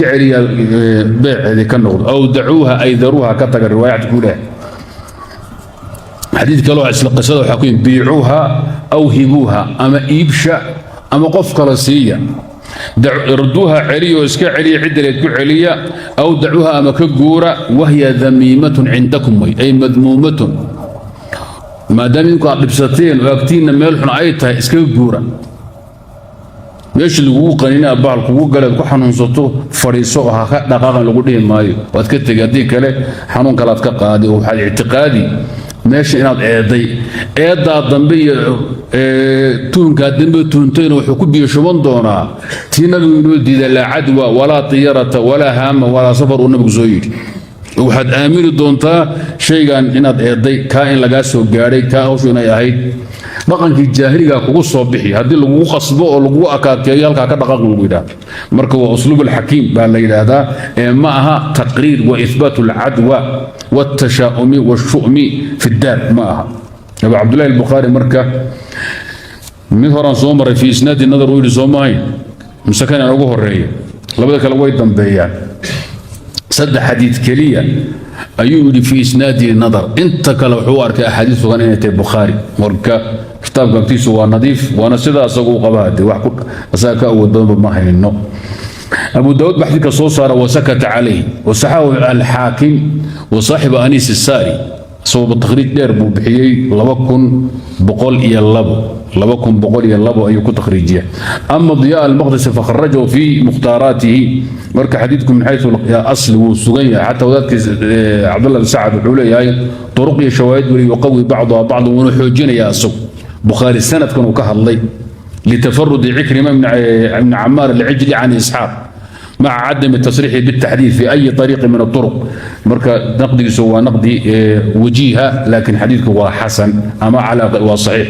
Celiya beeceedii ka noqdo aw dacuuha ay daruuha ka taga riwaayad ku leh. Xadiid kaloo isla qisada waxaa ku yimi biicuuha aw hibuuha, ama iibsha ama qof kale siiya. Rudduuha, celiya oo iska celiya, ciddileed ku celiya, aw dacuuha, ama ka guura. Wahya damiimatun cindakum, way ay madmuumatun, maadaama idinku aad dhibsateen oo agtiinna meel xun ay tahay, iskaga guura. Meesha lagugu qanina, bahal kugu galeed ku xanuunsato, fadhiiso oo ha ka dhaqaaqan lagu dhihi maayo, waad ka tegi. Haddii kale xanuun kalaad ka qaadi oo waxaad ictiqaadi meesha inaad eedday. Eeddaa dambe iyo tuhunkaa dambe tuhuntayna wuxuu ku biyo shuban doonaa tii Nabigu inoo diiday: laa cadwa walaa tiyarata walaa haama walaa safar, uu Nabigu soo yidhi. Waxaad aamini doontaa shaygan inaad eedday, kaa in lagaa soo gaadhay, kaa hawshu inay ahayd dhaqankii jaahiliga kugu soo bixi haddii lagugu qasbo oo lagugu akaakeeyo halkaa ka dhaqaaq lagu yidhahdo. Marka waa usluub alxakiim baa la yidhaahdaa, ee ma aha taqriir wa ihbaat alcadwa waltashaa'umi walshu'mi fi ddaar ma aha. Abu Cabdullahi Albukhaari marka mid horaan soo maray, fi isnaadi nadar uu yidhi, soo maahayn mise kan aan ugu horeeya? Labada kale way dambeeyaan. Saddex xadiid keliya ayuu yidhi fi isnaadihi nadar, inta kale wuxuu u arkay axaadiis sugan inay tahay Bukhaari. Marka kitaabka agtiisu waa nadiif, waana sidaa asagu u qaba. Hadee wax asaga ka awood badanba ma hayno. Abu Daawud baa xadiidka soo saara wasakata calayh, wasaxahu Alxaakim wa saaxibu Aniis Saari. Sabab takhriij dheer buu bixiyey, 2102, 2102 ayuu ku takhriijiya. Ama Diyaa Almaqdisi fakharajahu fi mukhtaaraatihi. Marka xadiidku min xayu asli wuu sugan yahay. Xataa wadaadkiis Cabdullah bin Sacad wuxuu leeyahay turuq iyo shawaahid weli yuqawi bacduha bacdan, wuuna xoojinayaa isagu Bukhaari sanadkan uu ka hadlay, litafarudi Cikrima bni Camaar alcijli can Isxaaq maca cadami tasriixi bitaxdiid fi ayi ariiqi min aطuruq. Marka naqdigiisu waa naqdi wajiiha, laakiin xadiidku waa xasan ama waa saxiix.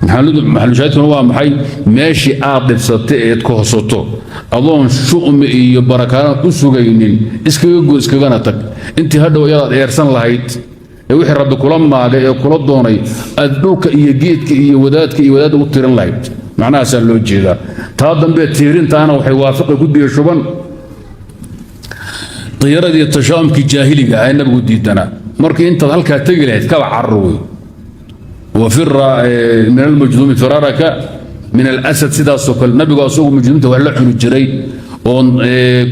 Maxalushaahidkuna waa maxay? Meeshii aad dhibsatay eed ka hosato, adoon shu'mi iyo barakaana u sugaynin, iskaga go, iskagana tag. Intii hadhow iyadaad eersan lahayd ee wixii Rabbi kula maagay ee kula doonay aad dhulka iyo geedka iyo wadaadka iyo wadaadda u tirin lahayd, macnahaasaa loo jeedaa. Taa dambe tiirintaana waxay waafiqi ku biyo shuban diyaradii tashaa'umkii jaahiliga ah ee Nabigu diidanaa. Markii intaad halkaa tegi lahayd, kaba carar wey. Wafira min almajduumi firaaraka min alasad. Sidaasoo kale Nabigu asagu majduumta wax la cuni jiray oon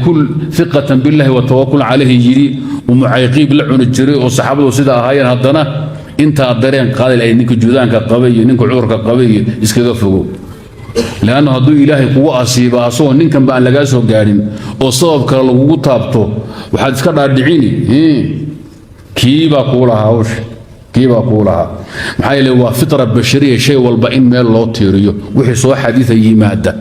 kul iqatan billahi wa tawakul calayhi yidhi, Mucayqiib la cuni jiray oo saxaabadu sida ahaayeen, haddana intaa dareen qaadi lahayd ninka juudaanka qabay iyo ninka cudurka qabay iyo iskaga fogow. Leanna hadduu Ilaahay kugu asiiba asagoo ninkanba aan lagaa soo gaadhin oo sabab kale lagugu taabto, waxaad iska dhaadhicini kiibaa kuu lahaa hawsha, kiibaa kuu lahaa. Maxaa yeele waa fitra bashariya shay walba in meel loo tiiriyo. Wixii soo xadiida yimaada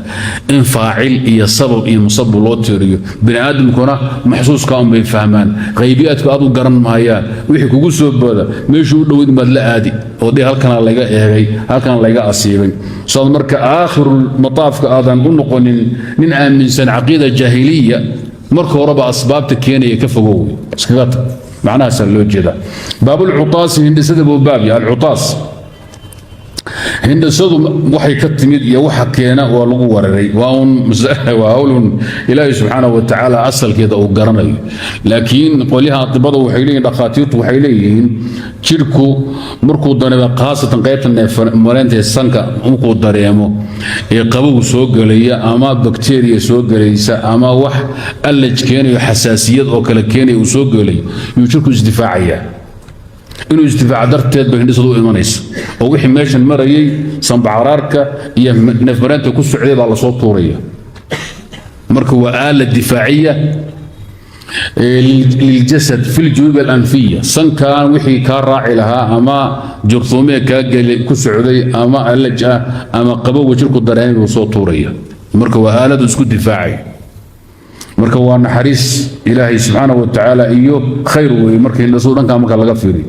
in faacil iyo sabab iyo musabab loo tiiriyo. Bini aadamkuna maxsuuska unbay fahmaan, qaybiyaadku aad u garan maayaan. Wixii kugu soo booda meeshuu u dhoweyd baad la aadi oo dee halkana layga eegay, halkana layga asiibay. Saad marka aakhirul mataafka aadan u noqonin nin aaminsan caqiida jaahiliya, marka horeba asbaabta keenaya ka fogow, iskaga tag. Macnahaasaa loo jeedaa. Baabulcutaasi, hindhisada buu baab yahay. Alcutaas, hindhisadu waxay ka timid iyo waxa keena waa lagu weeraray. Waa un waa hawlun Ilaahay subxaanahu wa tacaala asalkeeda uu garanayo. Laakiin qolyaha atibada waxay leeyihin, dhakhaatiirtu waxay leeyihiin, jidhku markuu dareemo, khaasatan qaybta neefmareynta ee sanka, markuu dareemo ee qabow soo gelaya ama bakteriya soo gelaysa ama wax allaj keenayo, xasaasiyad oo kale keenaya uu soo gelay, yuu jidhku isdifaacayaa. Inuu isdifaaco darteed bay hindhisadu u imanaysa, oo wixii meeshan marayay, sanbacaraarka iyo neefmareynta ku socday, baa lasoo tuuraya. Marka waa aala difaaciya liljasad fi ljuyuub alanfiya. Sankan wixii kaa raaci lahaa ama jurtuumee kaa geli ku socday ama allaj ah ama qabowga jirku dareemay buu soo tuuraya. Marka waa aaladu isku difaacay. Marka waa naxariis Ilaahay subxaanahu wa tacaala iyo khayr weeye. Marka hindhasuu dhankaa marka laga fiiriyo,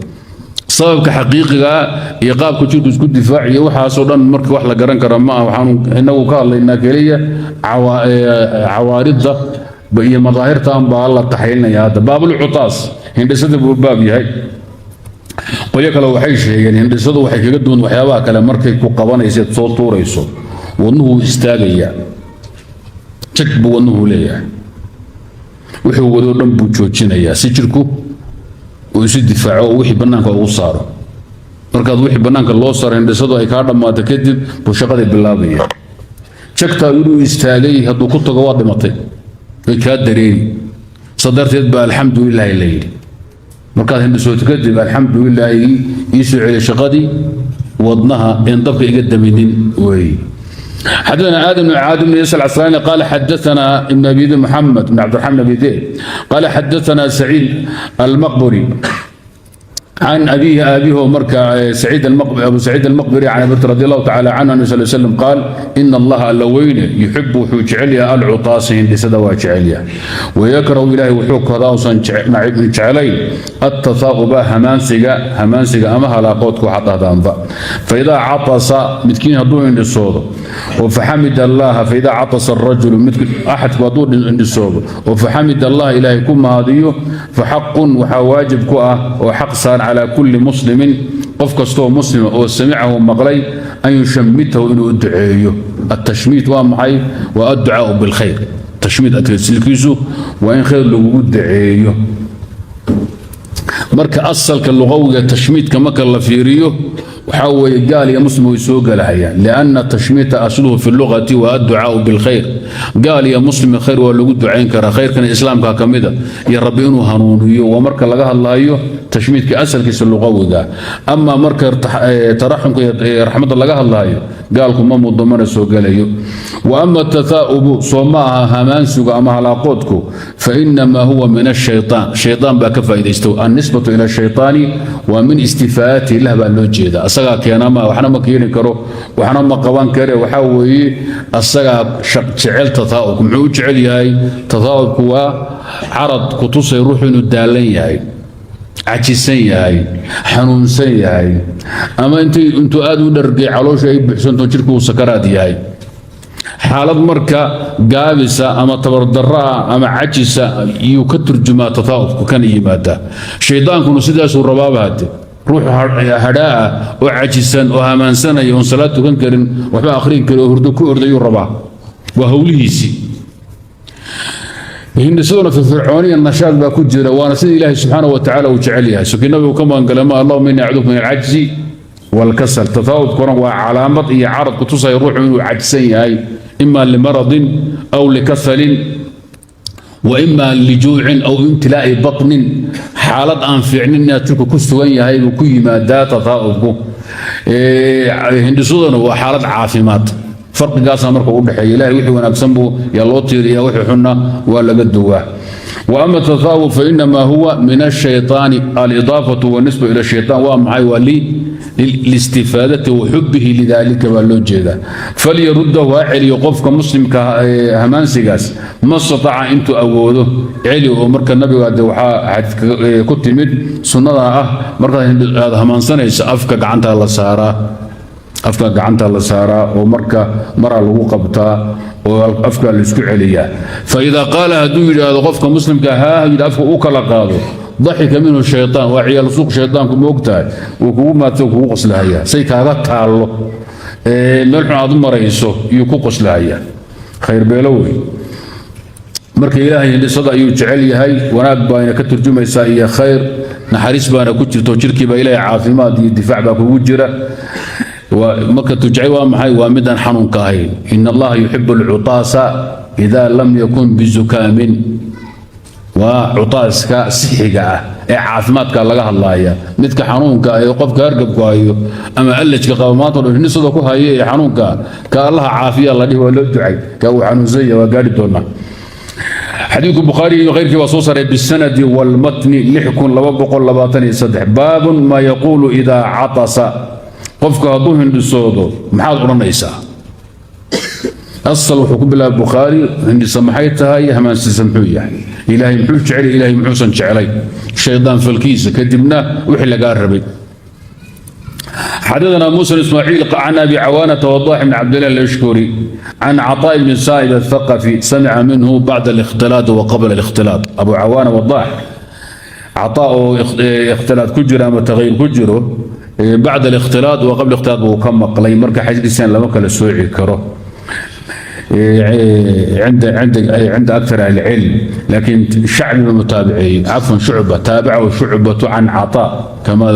sababka xaqiiqigaa iyo qaabka jirku isku difaaciyo, waxaasoo dhan marka wax la garan kara ma aha. Waxaanu inagu ka hadlaynaa keliya cawaaridda iyo madaahirta baa la taxliilinaya hadda. Baabulcutaas, hindhisada buu baab yahay. Qolyo kale waxay sheegeen hindhisadu waxay kaga duwan waxyaabaha kale, markay ku qabanaysa soo tuurayso, wadnuhu istaagayaa, jag buu wadnuhu leeyahay. Wuxuu wadoo dhan buu joojinayaa si jirku uu isu difaaco oo wixii bannaanka ugu saaro. Markaad wixii bannaanka loo saaro, hindhisadu ay kaa dhammaato kadib, buu shaqadii bilaabaya. Jagtaa inuu istaagay hadduu ku tago, waa dhimatay, way kaa dareeri. Sa darteed baa alxamdu lilaahi la yidhi. Markaad hindhisooto kadib, alxamdu lilaahi ii soo celiya shaqadii wadnaha een dabka iga daminin weeye. حدثنا آدم بن عادم بن يسر العسقلاني قال حدثنا ابن أبي ذئب محمد بن عبد الرحمن بن أبي ذئب قال حدثنا سعيد المقبري عن أبيه، أبيه مركا سعيد المقبري، أبو سعيد المقبري، عن أبي رضي الله تعالى عنه أنه صلى الله عليه وسلم قال: إن الله alla weyne يحب wuxuu jecel yahay العطاس hindhisada waa jecel yahay، ويكره ilaahay wuxuu kahdaa uusan jeclayn التثاؤب hamaansiga, hamaansiga ama halaaqoodka waxaad dhahdaanba. فإذا عطس midkiin hadduu hindhisoodo oo فحمد الله، فإذا عطس الرجل axadku hadduu hindhisoodo oo فحمد الله ilaahay ku mahadiyo، فحق waxaa waajib ku ah oo xaq saaran على كل مسلم qof kastoo muslima oo سمعه maqlay أن يشمته inuu u duceeyo. التشميت waa maxay? Waa الدعاء بالخير. Tashmiit asalkiisu waa in khayr lagugu duceeyo. Marka asalka luqawiga tashmiidka marka la fiiriyo, waxaa weeye gaal iyo muslim way soo gelahayaan، لأن التشميت أصله في اللغة waa الدعاء بالخير. Gaal iyo muslim khayr waa lagu ducayn karaa, khayrkana islaamka ka mida iyo rabbi inuu hanuuniyo. Waa marka laga hadlayo tashmiidka asalkiisa luqawiga. Ama marka taraxumka iyo raxmadda laga hadlayo, gaalku ma mudo, mana soo gelayo. وأما التثاؤب soo ma aha hamaansigu ama halaaqoodku، فإنما هو من الشيطان shayطaan baa ka faa'iidaysto. النسبة إلى الشيطان waa من استفادته له baa loo jeeda. Asagaa keena, ma waxna ma keeni karo, waxna ma qaban kare. Waxaa weeye asagaa jecel tathaa'ubku. Muxuu u jecel yahay? Tathaa'ubku waa carad ku tusay ruuxu inuu daalan yahay, cajisan yahay, xanuunsan yahay, ama intuu aad u dhargay caloosha ay buuxsanto, jirku uu sakaraad yahay. Xaalad marka gaabisa ama tabardarraa ama cajisa yuu ka turjumaa tathaa'ubku, kana yimaadaa. Shaydaankuna sidaasuu rabaaba. Hade ruuxu hadhaa oo cajisan oo hamaansanaya, oon salaad tukan karin, waxba akhrin karin, oo hurdo ku ordayuu rabaa. Waa howlihiisii. Hindhisaduna firfircooniya nashaad baa ku jira, waana sida ilaahay subxaanahu wa tacaala uu jecel yahay. Sokii nabigu ka magangalay ma اللهم إني أعوذ من العجز والكسل. Tathaa'ubkuna waa calaamad iyo carad ku tusaya ruuxu inuu cajsan yahay، إما لمرض أو لكسل وإما لجوع أو امتلاء بطن. Xaalad aan fiicnin inaad jirku ku sugan yahay buu ku yimaadaa tathaa'ubku. Hindhisaduna waa xaalad caafimaad. Farqigaasaa marka u dhexeeya. Ilahay wixii wanaagsan buu yaa loo tiiriyaa, wixii xunna waa laga duwaa. وأما التثاؤب فإنما هو من الشيطان. الإضافة والنسبة إلى الشيطان waa maxay? Waa لاستفادته وحبه لذلك baa loo jeedaa. فليرده ha celiyo qofka muslimka hamaansigaas ما استطاع intuu awoodo celi. Oo marka nabiga de waxaa xadiidka ku timid sunnada ah, markaad aad hamaansanayso afka gacanta la saaraa, afka gacanta la saaraa, oo marka maraa lagu qabtaa oo afka la isku celiyaa. فإذا قال hadduu yidhaahdo qofka muslimka haa yidhi, afka uu kala qaado، ضحك منه الشيطان. Waa ciyaal suuq shaydaanku, ma ogtahay? Wuu kugu maadsa, kugu qoslahayaa. Say kaaga taallo meel xun aad u marayso iyuu ku qoslahayaa. Khayr beelo wey. Marka ilaahay hindhisada ayuu jecel yahay, wanaag baana ka turjumaysaa iyo khayr, naxariis baana ku jirto, jirkiibaa ilaahay caafimaad iyo difaac baa kugu jira. Marka tujecel waa maxay? Waa midaan xanuunka ahayn. إن الله يحب العطاس إذا لم يكن بزكام. Waa cutaaska sixiga ah ee caafimaadka laga hadlaaya. Midka xanuunka ee qofka hargabku hayo ama allajka qaba, maanta dhan hindhisada ku haya ee xanuunka, ka allaha caafiya la dhihi, waa loo ducay. Ka uu xanuunsan yahay waa gaari doonaa. Xadiidku bukhaari iyo keyrkii waa soo saaray بالسند والمتن 6223. باب ما يقول إذا عطس. Qofka hadduu hindhisoodo maxaad odhanaysaa? Asal wuxuu ku bilaabay bukhaari hindhisa maxay tahay, hamaansisa muxuu yahay, ilaahay muxuu jecelay, ilaahay muxuusan jeclay, shaydaan falkiisa, kadibna wixii lagaa rabay. حدثنا موسى بن اسماعيل عن ابي عوانه وضاح بن عبد الله اليشكري عن عطاء بن سائب الثقفي سمع منه بعد الاختلاط وقبل الاختلاط. ابو عوانه وضاح، عطاء اختلاط ku jiro ama تغير ku jiro، بعد الاختلاط وقبل الاختلاط buu ka maqlay. Marka xadiiskiisana lama kala sooci karo. عند أكثر أهل العلم، لكن شعبي متابعي، عفوا، شعبة تابعه شعبة عن عطاء كما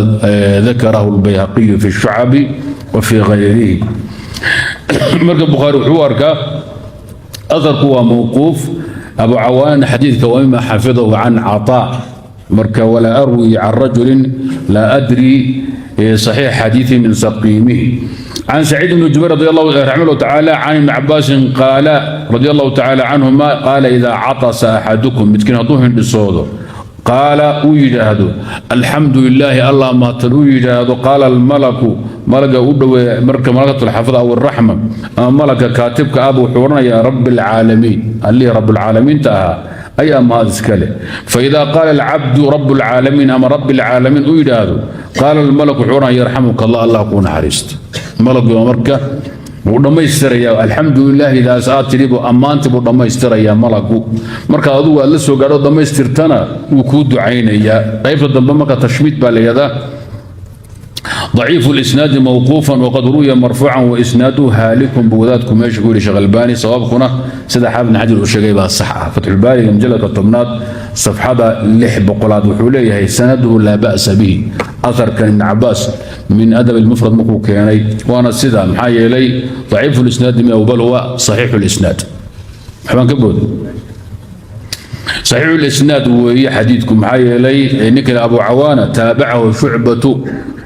ذكره البيهقي في الشعب وفي غيره. Marka Bukhaari wuxuu arkaa aharku waa mawquuf. Abu Cawaana xadiidka waa mima xafidahu can caطaa. Marka walaa arwi can rajulin laa adri صaxiix xadiiثi min saqiimihi. Can Saciid bni Jubayr radi allahu raximah llahu tacaala can Ibni Cabaasin qaala radi allahu tacaala canhuma qaala: idaa catasa axadukum, midkiin hadduu hindhisoodo, qaala, uu yidhaahdo "Alxamdu lilaahi", Allah mahadsan uu yidhaahdo, qaala almalaku, malaga u dhoweeya marka malakatulxafada aw araxma ama malaka kaatibka ab wuxuu odhanayaa: "Rabbi alcaalamiin", allihii rabbilcaalamiinta ahaa ayaa mahad iska leh. Faida qaala alcabdu "Rabb alcaalamiin" ama "Rabbi alcaalamiin" uu yidhaahdo, qaala almalak, wuxuu odhanaya: "Yarxamuka Allah", Allah kuu naxariisto. Malagu marka wuu dhammaystirayaa "Alxamdu lilahi" daas aad tidhi buu ammaantii buu dhammaystirayaa malagu. Marka adugu aad la soo gaadho dhammaystirtana, wuu kuu ducaynayaa qaybta dambe. Marka tashmiid baa la yidhahdaa. ضaciif اlisnaadi mawquufan waqad ruwiya marfuucan waisnaaduhu haalikun buu wadaadku meesha ku yidhi Sheekh Albaani. Sababkuna sida Xaafid ibn Xajar uu sheegay baa sax ah. Fatxulbaariga mujalladka 10aad safxada 600aad wuxuu leeyahay: "Sanaduhu laa ba'sa bihi." Aharkan Ibn Cabaas min Adab almufrad markuu keenay waana sida, maxaa yeelay daciifu lisnaadi bal huwa saxiixu lisnaad. Waxbaan ka booday. Saxiixu lisnaad weeye xadiidku, maxaa yeelay ninkan Abu Cawaana taabacahu Shucbatu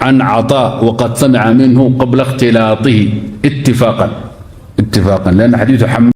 can caطaa waqad samica minhu qabla ikhtilaaihi itifaaqan, itifaaqan, lianna xadiidu